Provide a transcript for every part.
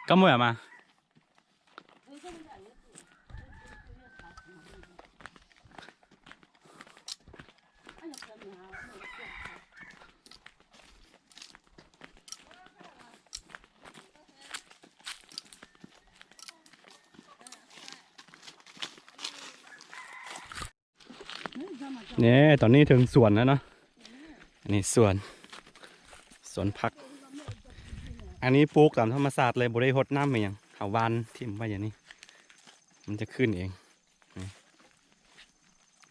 干嘛呀嘛？ ນີ້ ຕອນນີ້ເຖິງສວນແລ້ວເນາະ ອັນນີ້ສວນ ສວນຜັກ ອັນນີ້ປູກຕາມທຳມະຊາດເລີຍ ບໍ່ໄດ້ຫົດນ້ຳອີ່ຫຍັງ ເຮົາຫວ່ານຖິ້ມໄວ້ຢ່າງນີ້ ມັນຈະຂຶ້ນເອງ ນີ້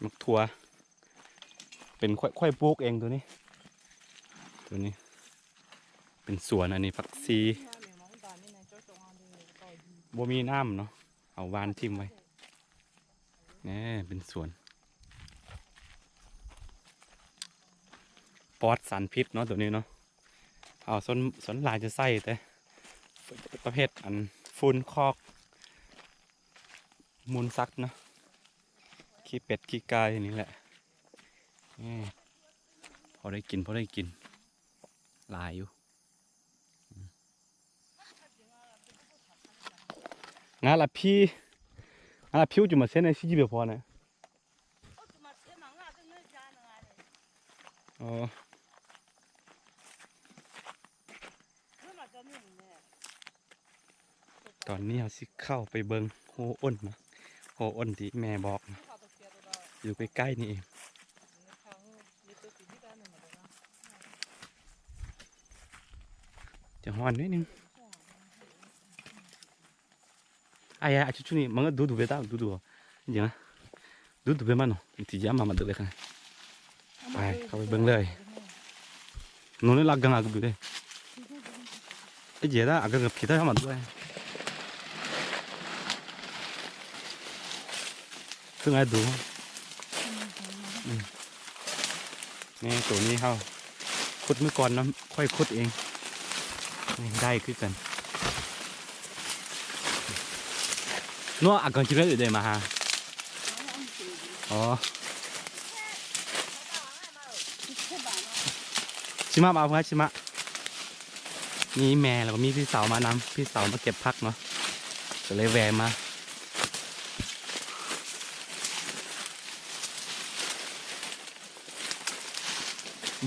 ໝາກຖົ່ວ ເປັນຂ້ອຍ ຂ້ອຍປູກເອງໂຕນີ້ ໂຕນີ້ ເປັນສວນ ອັນນີ້ຜັກຊີ ບໍ່ມີນ້ຳເນາະ ເອົາຫວ່ານຖິ້ມໄວ້ ແນ່ ເປັນສວນ ປອດສານພິດເນາະ ໂຕນີ້ເນາະ ເຮົາສ່ວນ ສ່ວນຫຼາຍຈະໃສ່ແຕ່ປະເພດອັນຝຸ່ນຄອກ ມູນສັດເນາະ ຂີ້ເປັດຂີ້ໄກ່ນີ້ແຫຼະ ແນ່ ພໍໄດ້ກິນ ພໍໄດ້ກິນ ຫຼາຍຢູ່. Nga la phi, nga la phi u ju ma sene si jibe pho ne. Oh. ຕອນນີ້ເຮົາຊິເຂົ້າໄປເບິ່ງໂຮອົນນະ ໂຮອົນທີ່ແມ່ບອກນະ ຢູ່ໃກ້ໆນີ້ເອງ ຈະຮ້ອນໜ້ອຍໜຶ່ງ. Ai, ai, cucu ni, manga dudu beta, dudu. Jangan. Dudu be mano. Inti jama ma dole kan. ໄປ ເຂົ້າໄປເບິ່ງເລີຍ. ໂນນລະກັງອາກະເບເດ ເອເຈດາອາກະເບເຄຕາມາດ້ວຍ ເຊິ່ງອາດູ ອືມ ນີ້ ໂຕນີ້ເຮົາຂຸດມື້ກ່ອນເນາະ ຂ້ອຍຂຸດເອງ ນີ້ ໄດ້ຄືກັນ. ເນາະ ອາກະເບເດມາຫາ ອໍ ຊິມາ ມາເພື່ອຊິມາ ມີແມ່ ແລ້ວກໍມີພີ່ສາວມານຳ ພີ່ສາວມາເກັບຜັກເນາະ ກໍເລີຍແວ່ມາ.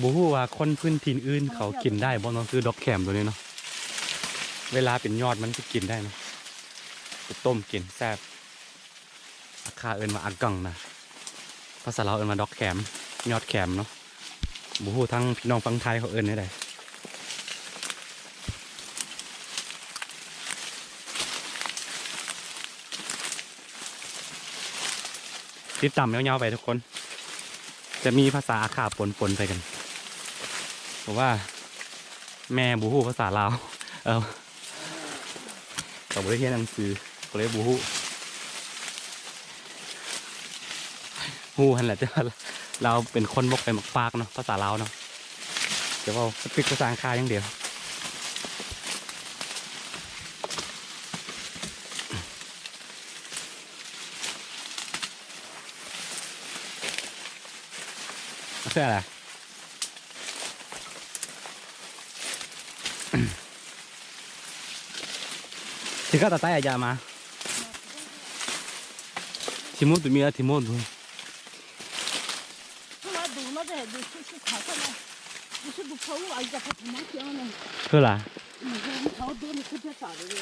ບໍ່ຮູ້ວ່າຄົນພື້ນຖິ່ນອື່ນເຂົາກິນໄດ້ບໍ່ເນາະ ຄືດອກແຂມໂຕນີ້ເນາະ ເວລາເປັນຍອດມັນຊິກິນໄດ້ເນາະ ໄປຕົ້ມກິນແຊບ. ອາຄາເອີ້ນວ່າອາກັງນະ ພາສາລາວເອີ້ນວ່າດອກແຂມ ຍອດແຂມເນາະ ບໍ່ຮູ້ທາງພີ່ນ້ອງຝັ່ງໄທເຂົາເອີ້ນແນວໃດ. ຕິດຕາມຍາວໆໄປທຸກຄົນ ຈະມີພາສາອາຄາປົນໆໄປກັນ ເພາະວ່າແມ່ບໍ່ຮູ້ພາສາລາວ ເອີ ເຂົາບໍ່ໄດ້ຮຽນໜັງສື ເຂົາເລີຍບໍ່ຮູ້ ຮູ້ຫັ້ນແຫຼະ ແຕ່ວ່າລາວເປັນຄົນບໍ່ຄ່ອຍມັກປາກເນາະ ພາສາລາວເນາະ ຈະເວົ້າສະປິກພາສາອັງຄາຢ່າງດຽວ. ເອົາເສື້ອລະ Tiga tatai aja ma. Timun tu mira timun tu. Hala.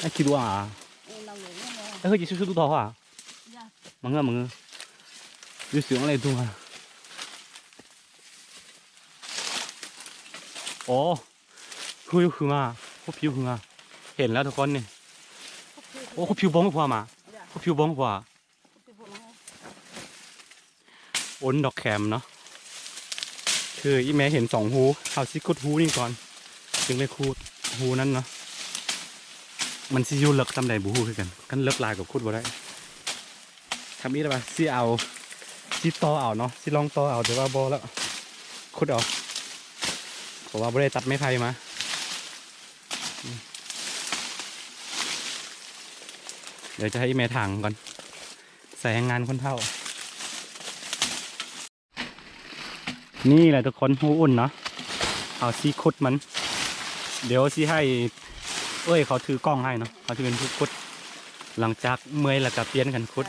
Aki dua. ເອີ ເຮີ້ຍ ຊິຊຸດໆ ດູຕໍ່ຫວາ ມາເງື້ອ ມາເງື້ອ ຢູ່ສຽງອະໄລດຸງຫາ ອໍ ຄື ຄືມາ ໂຄດຜິວຄືມາ ເຫັນແລ້ວທຸກຄົນນີ້ ໂອ້ ໂຄດຜິວບ້ອງພວາມາ ໂຄດຜິວບ້ອງພວາ ໂອນດອກແຄມເນາະ ຄືອີ່ແມ່ເຫັນສອງຮູ ເຮົາຊິຂຸດຮູນີ້ກ່ອນ ຈຶ່ງໄດ້ຂຸດຮູນັ້ນເນາະ ມັນຊິຢູ່ເລິກສ່ຳໃດບໍ່ຮູ້ຄືກັນ ຄັນເລິກຫຼາຍກໍຂຸດບໍ່ໄດ້ ທຳອິດວ່າຊິເອົາ ຊິຕໍ່ເອົາເນາະ ຊິລອງຕໍ່ເອົາ ແຕ່ວ່າບໍ່ລະ ຂຸດເອົາ ເພາະວ່າບໍ່ໄດ້ຕັດໄມ້ໄຜ່ມາ ດຽວຈະໃຫ້ອີ່ແມ່ຖາງກ່ອນ ໃສ່ແຮງງານຄົນເຖົ້າ ນີ້ແຫຼະທຸກຄົນ ຮູອຸ່ນເນາະ ເຮົາຊິຂຸດມັນ ດຽວຊິໃຫ້ເອື້ອຍເຂົາຖືກ້ອງໃຫ້ເນາະ ເຂົາຊິເປັນຜູ້ຂຸດ ຫຼັງຈາກເມື່ອຍແລ້ວກໍປ່ຽນກັນຂຸດ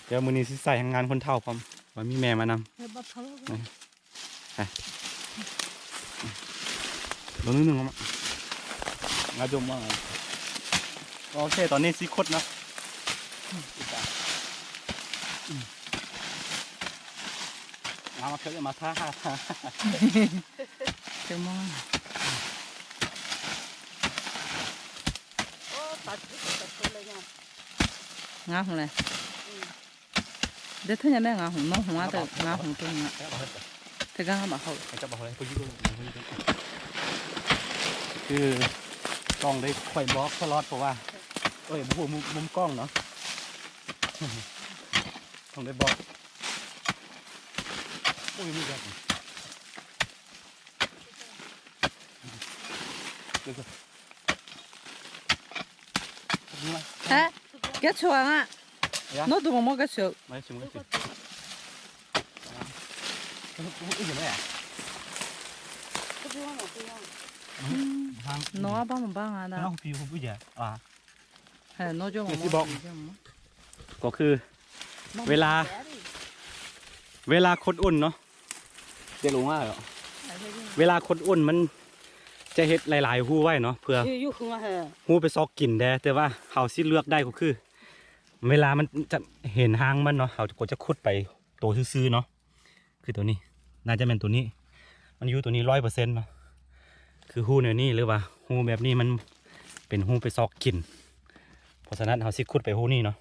ດຽວມື້ນີ້ຊິໃສ່ແຮງງານຄົນເຖົ້າພ້ອມ ວ່າມີແມ່ມານຳ ລອງໜຶ່ງ ງາດົມມາ ໂອເຄ ຕອນນີ້ຊິຂຸດເນາະ ງາມາເຄີຍມາທ່າ ເຈົ້າມາ ໂອ້ ຕັດ ຕັດຄົນເລີຍເນາະ ງາມເລີຍ ອືມ ເດີເທື່ອແມ່ງາຫູນອກຫົວ ແຕ່ງາຫູຕົວນີ້ ເທື່ອກະຫາບາເຮົາ ຄືຕ້ອງໄດ້ຄອຍບອກຕະຫຼອດ ເພາະວ່າ ເອີຍ ບໍ່ຮູ້ມຸມ ມຸມກ້ອງເນາະ ຕ້ອງໄດ້ບອກ ໂອ້ຍ ມີແບບນີ້ Hä? Gets du, Anna? Ja. Nå, du må, må gets du. Nei, ikke må gets du. Ikke med, ja. Nå er bare, bare, da. Nå, vi får bygge. Ja. ເອີ ເນາະ ເຈົ້າ ເຈົ້າຊິບອກ ກໍຄືເວລາ ເວລາຂຸດອຸ່ນເນາະ ເດລົງມາແລ້ວ ເວລາຂຸດອຸ່ນມັນຈະເຮັດຫຼາຍໆຮູໄວ້ເນາະ ເພື່ອ ຮູໄປຊອກກິນແດ່ ແຕ່ວ່າເຮົາຊິເລືອກໄດ້ກໍຄື ເວລາມັນຈະເຫັນຫາງມັນເນາະ ເຮົາກໍຈະຂຸດໄປໂຕຊື່ໆເນາະ. ຄືໂຕນີ້ ໜ້າຈະແມ່ນໂຕນີ້ ມັນຢູ່ໂຕນີ້ຮ້ອຍເປີເຊັນເນາະ ຄືຮູແນວນີ້ ຫຼືວ່າຮູແບບນີ້ ມັນເປັນຮູໄປຊອກກິນ ເພາະສະນັ້ນ ເຮົາຊິຂຸດໄປຮູນີ້ເນາະ.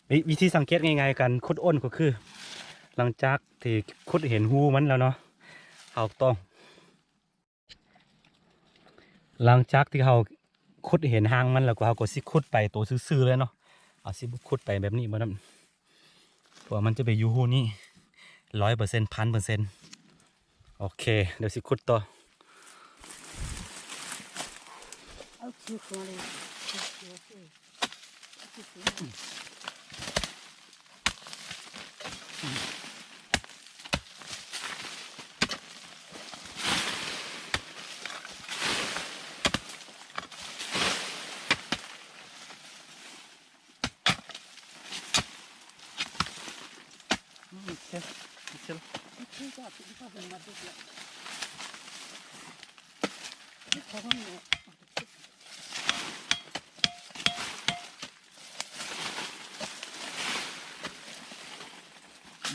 ວິ ວິທີສັງເກດງ່າຍໆ ການຂຸດອຸ່ນກໍຄື ຫຼັງຈາກທີ່ຂຸດເຫັນຮູມັນແລ້ວເນາະ ເຮົາຕ້ອງ ຫຼັງຈາກທີ່ເຮົາຂຸດເຫັນຫາງມັນແລ້ວ ກໍເຮົາກໍຊິຂຸດໄປໂຕຊື່ໆເລີຍເນາະ. ເຮົາຊິບໍ່ຂຸດໄປແບບນີ້ບໍ່ນຳ ເພາະວ່າມັນຈະໄປຢູ່ຮູນີ້ຮ້ອຍເປີເຊັນ ພັນເປີເຊັນ. ໂອເຄ ດຽວຊິຂຸດຕໍ່.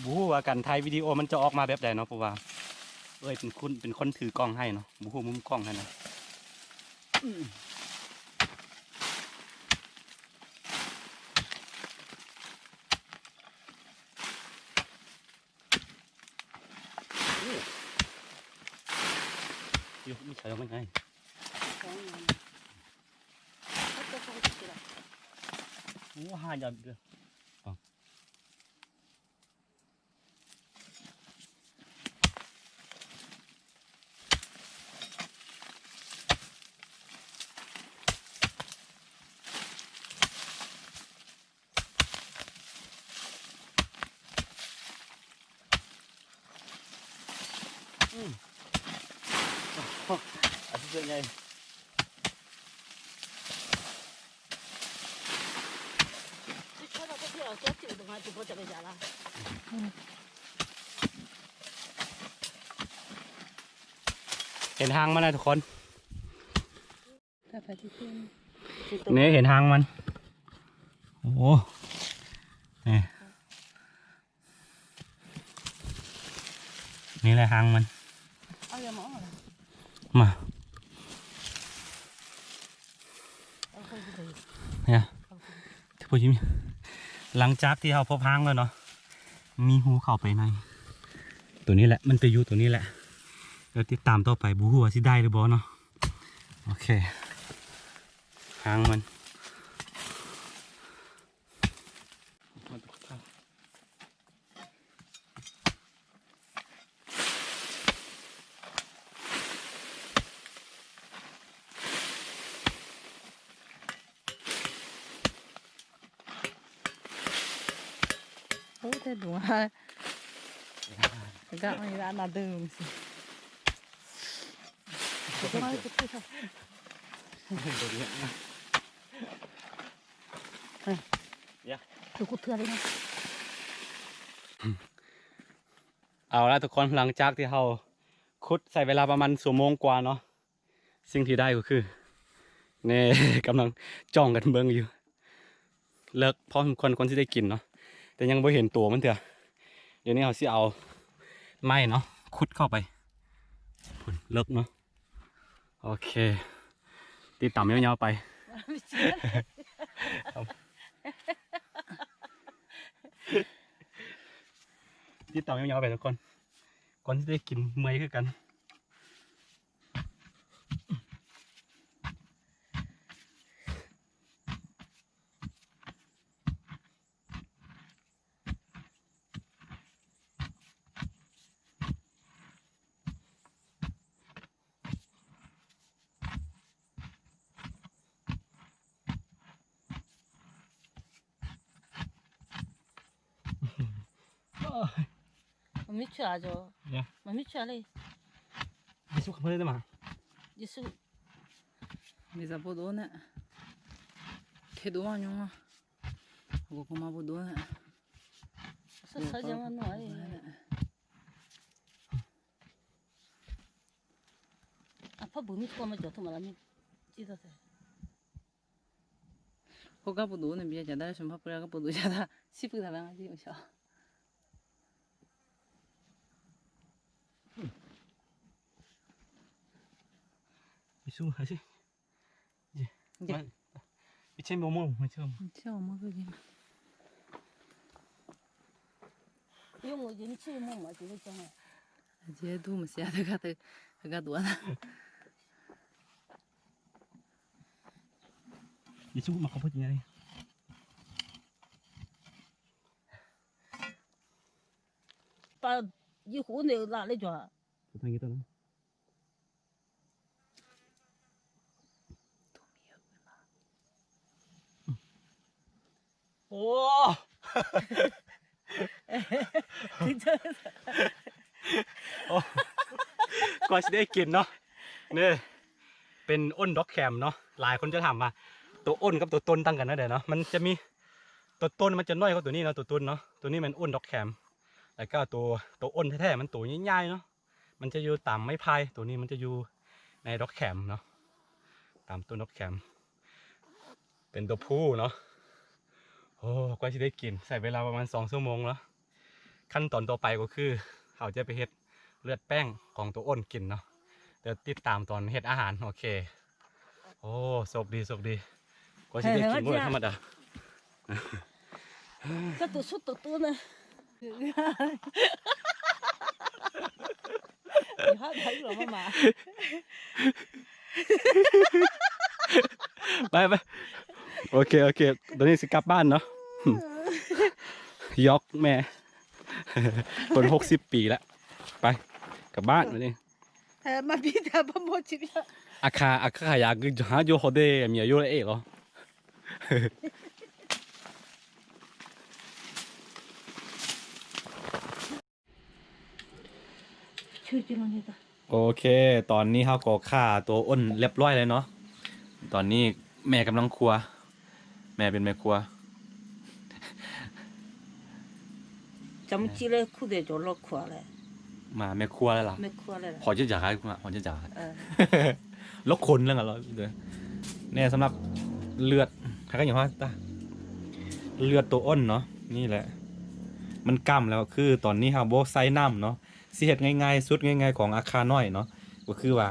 ບໍ່ຮູ້ວ່າການຖ່າຍວິດີໂອມັນຈະອອກມາແບບໃດເນາະ ເພາະວ່າເອື້ອຍເປັນຄົນ ເປັນຄົນຖືກ້ອງໃຫ້ເນາະ ບໍ່ຮູ້ມຸມກ້ອງຫັ້ນນະ. ໂອ້ ມີໄສອອກມາໄງ ໂອ້ ຫາຍາກເດີ້. ເຫັນຫາງມັນນະທຸກຄົນ. ນີ້ເຫັນຫາງມັນ ໂອ້ ນີ້ ນີ້ແຫຼະຫາງມັນ ເອົາຢ່າມາອອກ ມາ ເອົາຄ່ອຍຊິໄປ ເອົາຄ່ອຍຊິ ຫຼັງຈາກທີ່ເຮົາພົບຫາງແລ້ວເນາະ ມີຮູເຂົ້າໄປໃນ ໂຕນີ້ແຫຼະ ມັນໄປຢູ່ໂຕນີ້ແຫຼະ ດຽວຕິດຕາມຕໍ່ໄປ ບໍ່ຮູ້ວ່າຊິໄດ້ຫຼືບໍ່ເນາະ ໂອເຄ ຫາງມັນ ໂອ້ ແຕ່ດູຫາ ກະມີລານາເດີມຊິ ເອົາລະທຸກຄົນ ຫຼັງຈາກທີ່ເຮົາຂຸດໃຊ້ເວລາປະມານຊົ່ວໂມງກວ່າເນາະ ສິ່ງທີ່ໄດ້ກໍຄື ແນ່ ກຳລັງຈ້ອງກັນເບິ່ງຢູ່ ເລິກພໍສົມຄວນ ກ່ອນຊິໄດ້ກິນເນາະ ແຕ່ຍັງບໍ່ເຫັນໂຕມັນເທື່ອ ດຽວນີ້ເຮົາຊິເອົາໄມ້ເນາະ ຂຸດເຂົ້າໄປ ພຸ້ນ ເລິກເນາະ ໂອເຄ ຕິດຕາມຍາວໆໄປ ຕິດຕາມຍາວໆໄປທຸກຄົນ ກ່ອນຊິໄດ້ກິນ ເມື່ອຍຄືກັນ. Mami chua jo. Ya. Mami chua le. Yesu kamare de ma. Yesu. Mi za bodo ne. Ke do wa nyong. Go kuma bodo ne. Sa sa jama no ai. Apa bumi ko ma jo to mala mi. Ji to te. Ko ga bodo ne bia jada, shimpa pura ga bodo jada. Sipu da na ji sha. Isu hasi. Ji. Ji. Ichen bomo, ichen. Ichen bomo ko ji. Yung mo ji, ichen bomo ji, ichen. Ji du mo sia da ga te, ga du na. Isu makapo ji ni. Pa, ji hu ne la le jua. Tangi to na. ໂອ້ ໂອ້ ກວ່າຊິໄດ້ກິນເນາະ ນີ້ເປັນໂອ້ນດອກແຂມເນາະ. ຫຼາຍຄົນຈະຖາມວ່າ ໂຕໂອ້ນກັບໂຕຕົ້ນຕ່າງກັນແນວໃດເນາະ. ມັນຈະມີໂຕຕົ້ນ ມັນຈະນ້ອຍກວ່າໂຕນີ້ເນາະ ໂຕຕົ້ນເນາະ. ໂຕນີ້ແມ່ນໂອ້ນດອກແຂມ ແລ້ວກໍໂຕ ໂຕໂອ້ນແທ້ໆ ມັນໂຕໃຫຍ່ໆເນາະ. ມັນຈະຢູ່ຕາມໄມ້ໄຜ່ ໂຕນີ້ມັນຈະຢູ່ໃນດອກແຂມເນາະ ຕາມຕົ້ນດອກແຂມ ເປັນໂຕຜູ້ເນາະ. ໂອ້ ກວ່າຊິໄດ້ກິນ ໃຊ້ເວລາປະມານສອງຊົ່ວໂມງເນາະ. ຂັ້ນຕອນຕໍ່ໄປກໍຄື ເຮົາຈະໄປເຮັດເລືອດແປ້ງຂອງໂຕໂອ້ນກິນເນາະ. ດຽວຕິດຕາມຕອນເຮັດອາຫານ. ໂອເຄ. ໂອ້ ໂຊກດີ ໂຊກດີ ກວ່າຊິໄດ້ກິນມື້ທຳມະດາ. ຈະໂຕສຸດໂຕໂຕນະ. ໄປ ໄປ ໂອເຄ ໂອເຄ ຕອນນີ້ຊິກັບບ້ານເນາະ. ຢອກແມ່ ເພິ່ນຫົກສິບປີແລ້ວ. ໄປ ກັບບ້ານບັດນີ້. ເອີ ມາບີຕາບໍ່ໝົດຊີວິດ ອາຄາ ອາຄາຢາກຫາຢູ່ເຮົາເດ້ ເມຍຢູ່ເອເລ. ໂອເຄ ຕອນນີ້ເຮົາກໍຂ້າໂຕອ້ນລຽບຮ້ອຍແລ້ວເນາະ. ຕອນນີ້ແມ່ກຳລັງຄົວ ແມ່ເປັນແມ່ຄົວ. ຈຳຈິເລຄູເດຈອລອກຄົວແຫຼະ ມາແມ່ຄົວແລ້ວລະ ແມ່ຄົວແລ້ວລະ. ຂໍຈະຢາກໃຫ້ ຂໍຈະຢາກ ເອີ ລອກຄົນແລ້ວລະ. ແນ່ ສຳລັບເລືອດ ໃຫ້ກັນຫຍັງວ່າຕາ ເລືອດໂຕອ່ອນເນາະ ນີ້ແຫຼະ ມັນກ້ຳແລ້ວ. ຄືຕອນນີ້ເຮົາບໍ່ໃສ່ນ້ຳເນາະ ຊິເຮັດງ່າຍໆ ສູດງ່າຍໆຂອງອາຄານ້ອຍເນາະ ກໍຄືວ່າ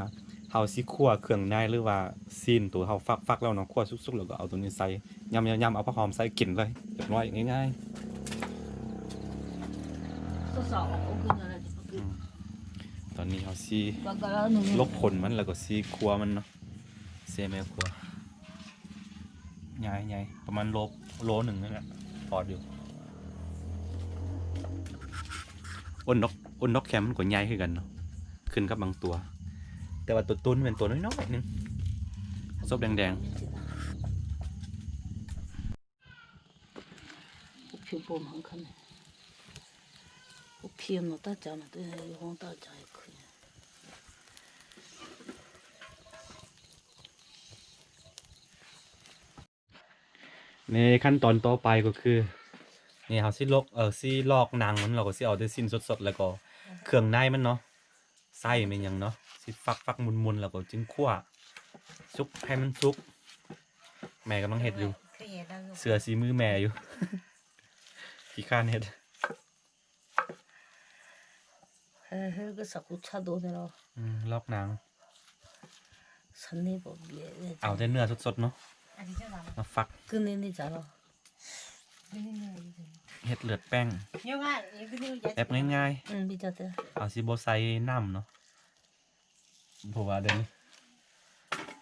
ເຮົາຊິຂົ້ວເຄື່ອງໃນ ຫຼືວ່າຊີ້ນໂຕເຮົາຟັກໆແລ້ວເນາະ ຂົ້ວສຸກໆ ແລ້ວກໍເອົາໂຕນີ້ໃສ່ ຍຳໆໆ ເອົາຜັກຫອມໃສ່ ກິນເລີຍ ຮຽບຮ້ອຍ ງ່າຍໆ. ອືມ ຕອນນີ້ເຮົາຊິຫຼົກຂົນມັນ ແລ້ວກໍຊິຂົ້ວມັນເນາະ ເຊແມ່ຄົວ ໃຫຍ່ໆ ປະມານໂລ ໂລໜຶ່ງນີ້ແຫຼະ ພໍຢູ່. ອ້ນດອກ ອ້ນດອກແຄມມັນກໍໃຫຍ່ຄືກັນເນາະ ຂຶ້ນກັບບາງຕົວ ແຕ່ວ່າຕົວຕຸນແມ່ນຕົວນ້ອຍໆໜຶ່ງ ສົບແດງໆ. ນີ້ ຂັ້ນຕອນຕໍ່ໄປກໍຄື ນີ້ເຮົາຊິລອກ ເອີ ຊິລອກໜັງມັນ ແລ້ວກໍຊິເອົາແຕ່ຊີ້ນສົດໆ ແລ້ວກໍເຄື່ອງໃນມັນເນາະ ໄສ້ແມ່ນຫຍັງເນາະ ຊິຟັກໆໝຸນໆ ແລ້ວກໍຈຶ່ງຂົ້ວ ສຸກໃຫ້ມັນສຸກ. ແມ່ກຳລັງເຮັດຢູ່ ເຊື່ອສີມືແມ່ຢູ່ ຂີ້ຄ້ານເຮັດ. ເອີ ເອີ ກໍສັກຄຸຊາໂດເນາະ ອືມ ລອກໜັງ ເອົາແຕ່ເນື້ອສົດໆເນາະ ມາຟັກ ເຮັດເລືອດແປ້ງແບບງ່າຍໆ ເຮົາຊິບໍ່ໃສ່ນ້ຳເນາະ ເພາະວ່າດຽວນີ້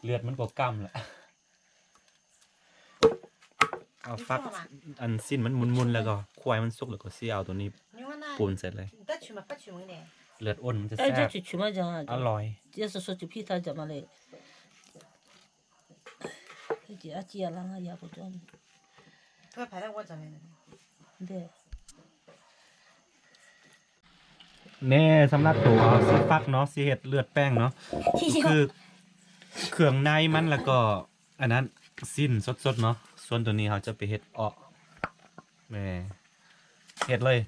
ເລືອດມັນກໍກ້ຳລະ. ເອົາຟັກອັນຊີ້ນມັນໝຸນໆ ແລ້ວກໍຄວາຍມັນສຸກ ແລ້ວກໍຊິເອົາໂຕນີ້ປູນໃສ່ເລີຍ ເລືອດອົນມັນຈະແຊບ ອະລ່ອຍ. ແນ່ ສຳລັບໂຕເຮົາຊິຟັກເນາະ ຊິເຮັດເລືອດແປ້ງເນາະ ຄືເຄື່ອງໃນມັນ ແລ້ວກໍອັນນັ້ນຊີ້ນສົດໆເນາະ ສ່ວນໂຕນີ້ເຮົາຈະໄປເຮັດເອາະ ແນ່ ເຮັດເລີຍ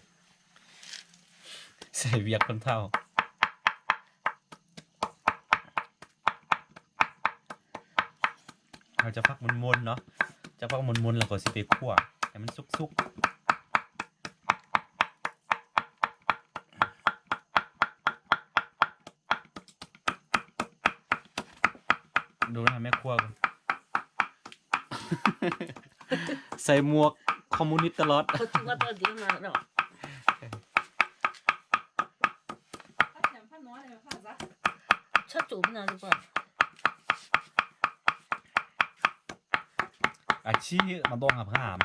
ໃສ່ວຽກຄົນເຖົ້າ. ເຮົາຈະຟັກໝຸນໆເນາະ ຈະຟັກໝຸນໆ ແລ້ວກໍຊິໄປຂົ້ວໃຫ້ມັນສຸກໆ. ດູນະແມ່ຄົວ ໃສ່ໝວກຄອມມູນິດຕະຫຼອດ. ອາຊີມາຕ້ອງຫາພາມ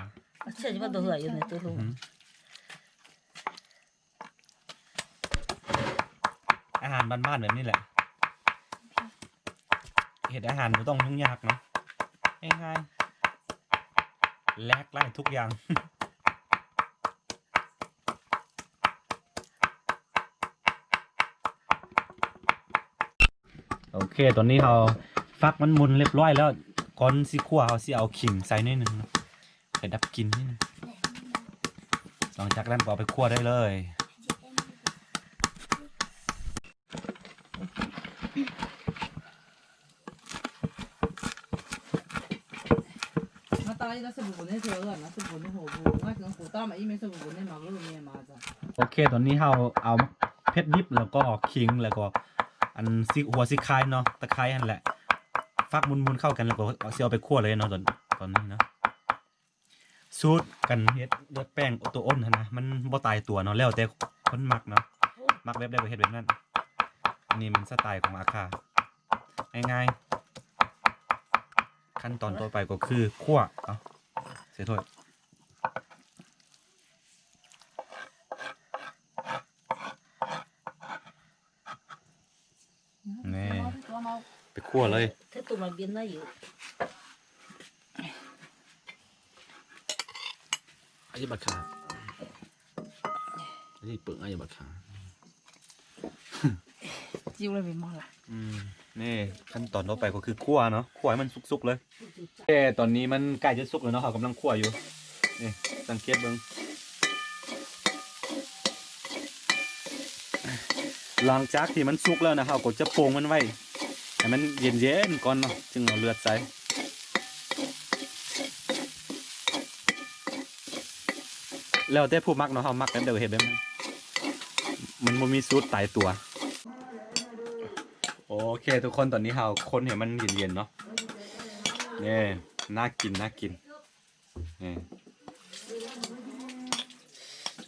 ອາຊີມາຕ້ອງເຮືອຢູ່ໃນໂຕະລຸງ. ອາຫານບ້ານໆແບບນີ້ແຫຼະ ເຮັດອາຫານບໍ່ຕ້ອງຫຍຸ້ງຍາກເນາະ ງ່າຍໆ ຫຼາກຫຼາຍທຸກຢ່າງ. ໂອເຄ ຕອນນີ້ເຮົາຟັກມັນໝຸນຮຽບຮ້ອຍແລ້ວ ກ່ອນຊິຂົ້ວເຮົາຊິເອົາຂີງໃສ່ໜ້ອຍໜຶ່ງເນາະ ໄປດັບກິ່ນນິດໜຶ່ງ ຫຼັງຈາກນັ້ນກໍເອົາໄປຂົ້ວໄດ້ເລີຍ. ໂອເຄ ຕອນນີ້ເຮົາເອົາເຜັດດິບ ແລ້ວກໍຂີງ ແລ້ວກໍອັນຊິ ຫົວຊິຄາຍເນາະ ຕະໄຄຫັ້ນແຫຼະ ຟັກໝຸນໆເຂົ້າກັນ ແລ້ວກໍຊິເອົາໄປຂົ້ວເລີຍເນາະ ຕອນ ຕອນນີ້ເນາະ. ສູດການເຮັດເລືອດແປ້ງໂຕອົນຫັ້ນນະ ມັນບໍ່ຕາຍຕົວເນາະ ແລ້ວແຕ່ຄົນມັກເນາະ ມັກແບບໃດກໍເຮັດແບບນັ້ນ. ອັນນີ້ແມ່ນສະໄຕຂອງອາຄາ ງ່າຍໆ. ຂັ້ນຕອນຕໍ່ໄປກໍຄືຂົ້ວ ເອົາ ໃສ່ຖ້ວຍ. ນີ້ ໄປຂົ້ວເລີຍ. ອາຍະບັກຂາ ອັນນີ້ເປິງອາຍະບັກຂາ ຈິ້ວເລີຍແມ່ນບໍ່ລະ? ອືມ ນີ້ ຂັ້ນຕອນຕໍ່ໄປກໍຄືຂົ້ວເນາະ ຂົ້ວໃຫ້ມັນສຸກໆເລີຍ. ແຕ່ຕອນນີ້ມັນໃກ້ຈະສຸກແລ້ວເນາະ ເຮົາກຳລັງຂົ້ວຢູ່ ນີ້ ສັງເກດເບິ່ງ. ຫຼັງຈາກທີ່ມັນສຸກແລ້ວນະ ເຮົາກໍຈະປົງມັນໄວ້ໃຫ້ມັນເຢັນໆກ່ອນເນາະ ຈຶ່ງເອົາເລືອດໃສ່. ແລ້ວແຕ່ຜູ້ມັກເນາະ ເຮົາມັກແບບໃດກໍເຮັດແບບນັ້ນ ມັນບໍ່ມີສູດຕາຍຕົວ. ໂອເຄທຸກຄົນ ຕອນນີ້ເຮົາຄົນໃຫ້ມັນເຢັນໆເນາະ. ນີ້ ໜ້າກິນ ໜ້າກິນ. ນີ້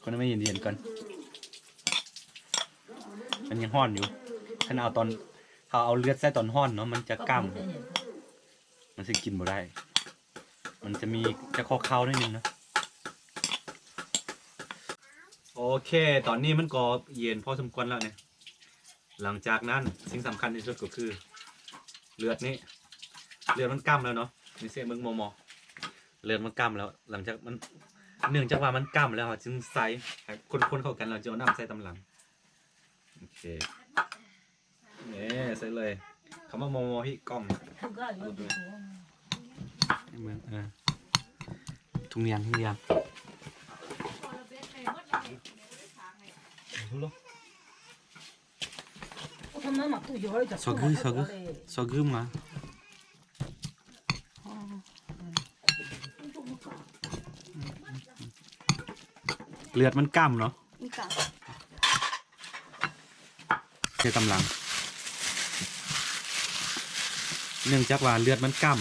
ຄົນໃຫ້ມັນເຢັນໆກ່ອນ ມັນຍັງຮ້ອນຢູ່. ຄັນເອົາຕອນ ເຮົາເອົາເລືອດໃສ່ຕອນຮ້ອນເນາະ ມັນຈະກ້ຳ ມັນຊິກິນບໍ່ໄດ້ ມັນຈະມີ ຈະຄາວໆໜ້ອຍໜຶ່ງນະ. ໂອເຄ ຕອນນີ້ມັນກໍເຢັນພໍສົມຄວນແລ້ວນີ້. ຫຼັງຈາກນັ້ນ ສິ່ງສຳຄັນທີ່ສຸດກໍຄືເລືອດນີ້ ເລືອດມັນກ້ຳແລ້ວເນາະ ນີ້ເຊເບິ່ງໝໍໆ ເລືອດມັນກ້ຳແລ້ວ. ຫຼັງຈາກມັນ ເນື່ອງຈາກວ່າມັນກ້ຳແລ້ວ ເຮົາຈຶ່ງໃສ່ ໃຫ້ຄົນໆເຂົ້າກັນ ແລ້ວຈຶ່ງເອົານ້ຳໃສ່ຕາມຫຼັງ. ໂອເຄ ນີ້ ໃສ່ເລີຍ ເຂົ້າມາໝໍໆ ພີ່ ກ້ອງ ເບິ່ງ ເອີ ທຸງຍາງ ທຸງຍາງ. ຊອກກື ຊອກກື ຊອກກືມາ. ເລືອດມັນກ້ຳເນາະ ມັນກ້ຳ ໃສ່ຕາມຫຼັງ ເນື່ອງຈາກວ່າເລືອດມັນກ້ຳ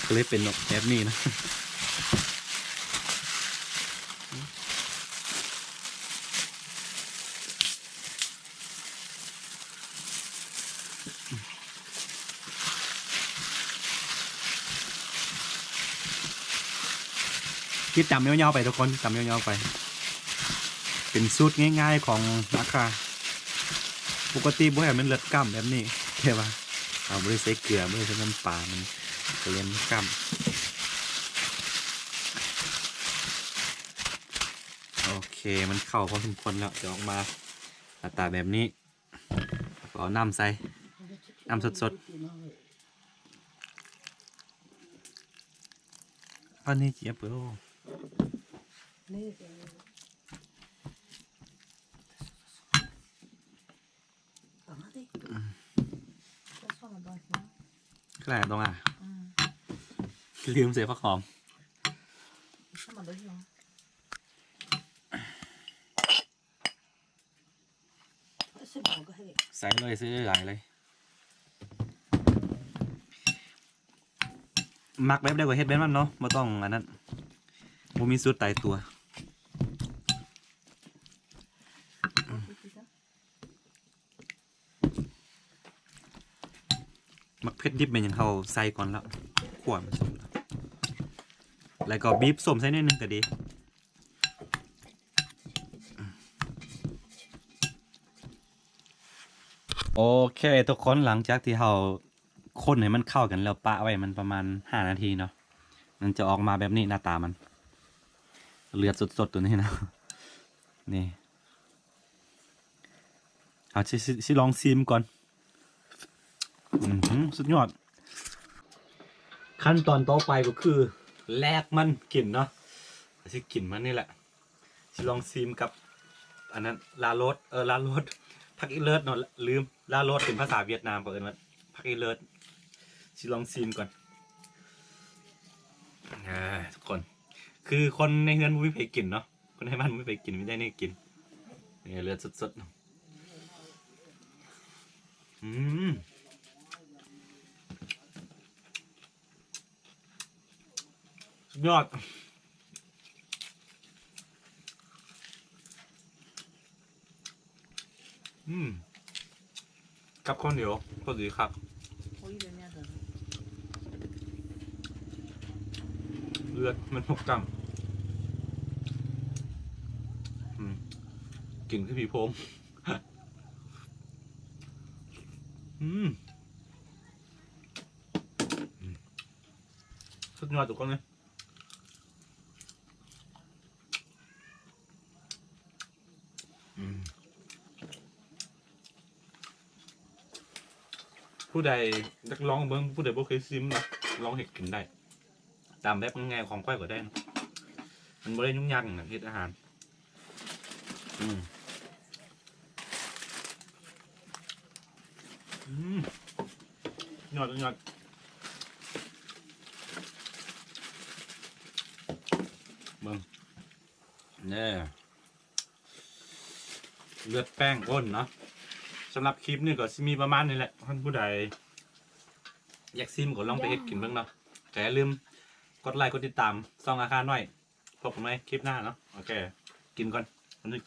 ກໍເລີຍເປັນແບບນີ້ນະ. ຕິດຕາມຍາວໆໄປທຸກຄົນ ຕິດຕາມຍາວໆໄປ. ເປັນສູດງ່າຍໆຂອງອາຄາ ປົກກະຕິບໍ່ໃຫ້ມັນເລືອດກ້ຳແບບນີ້ ແຕ່ວ່າເຮົາບໍ່ໄດ້ໃສ່ເກືອ ບໍ່ໄດ້ໃສ່ນ້ຳປາ ມັນກໍເລີຍກ້ຳ. ໂອເຄ ມັນເຂົ້າພໍສົມຄວນແລ້ວ ຈະອອກມາໜ້າຕາແບບນີ້. ກໍເອົານ້ຳໃສ່ ນ້ຳສົດໆ. ອັນນີ້ເຈັບເອີ ຄືຫຼາຍຕົງອ່ະ ລືມໃສ່ຜັກຫອມ. ໃສ່ເລີຍ ໃສ່ຫຼາຍໆເລີຍ. ມັກແບບໃດກໍເຮັດແບບນັ້ນເນາະ ບໍ່ຕ້ອງອັນນັ້ນ ບໍ່ມີສູດຕາຍຕົວ. ໝາກເຜັດດິບແມ່ນຫຍັງ ເຮົາໃສ່ກ່ອນແລ້ວ ຂົ້ວມັນສຸກແລ້ວ ແລ້ວກໍບີບສົ້ມໃສ່ໜ້ອຍໜຶ່ງກໍດີ. ໂອເຄທຸກຄົນ ຫຼັງຈາກທີ່ເຮົາຄົນໃຫ້ມັນເຂົ້າກັນແລ້ວ ປະໄວ້ມັນປະມານຫ້ານາທີເນາະ ມັນຈະອອກມາແບບນີ້ ໜ້າຕາມັນ ເລືອດສົດໆຕົວນີ້ເນາະ ນີ້. ເຮົາຊິ ຊິ ຊິລອງຊີມກ່ອນ. ອືຫື ສຸດຍອດ. ຂັ້ນຕອນຕໍ່ໄປກໍຄືແລກມັນກິນເນາະ ຊິກິນມັນນີ້ແຫຼະ. ຊິລອງຊີມກັບອັນນັ້ນ ລາໂລດ ເອີ ລາໂລດ ຜັກອີເລີດເນາະ ລືມ ລາໂລດເປັນພາສາຫວຽດນາມ ເຂົາເອີ້ນວ່າຜັກອີເລີດ. ຊິລອງຊີມກ່ອນ ອ່າ ທຸກຄົນ ຄືຄົນໃນເຮືອນບໍ່ມີໃຜກິນເນາະ ຄົນໃນບ້ານບໍ່ມີໃຜກິນ ມີແຕ່ນີ້ກິນ. ນີ້ເລືອດສົດໆ ອືມ ສຸດຍອດ. ອືມ ກັບເຂົ້າໜຽວພໍດີຄັກ. ເລືອດມັນຫົກຈ້ຳ ອືມ ກິນຄືຜີໂພງ. ອືມ ອືມ ສຸດຍອດທຸກຄົນເລີຍ. ອືມ ຜູ້ໃດຢາກລອງເບິ່ງ ຜູ້ໃດບໍ່ເຄີຍຊີມເນາະ ລອງເຮັດກິນໄດ້ ຕາມແບບງ່າຍໆຂອງຂ້ອຍກໍໄດ້ເນາະ ມັນບໍ່ໄດ້ຫຍຸ້ງຍາກຫຍັງເຮັດອາຫານ. ອືມ ອືມ ຍອດ ຍອດ ເບິ່ງ. ເອີ ເລືອດແປ້ງກົ້ນເນາະ. ສຳລັບຄລິບນີ້ກໍຊິມີປະມານນີ້ແຫຼະ. ທ່ານຜູ້ໃດຢາກຊີມກໍລອງໄປເຮັດກິນເບິ່ງເນາະ. ກໍຢ່າລືມກົດໄລກົດຕິດຕາມຊ່ອງອາຄານ້ອຍ. ພົບກັນໃໝ່ຄລິບໜ້າເນາະ. ໂອເຄ ກິນກ່ອນ. ອັນນີ້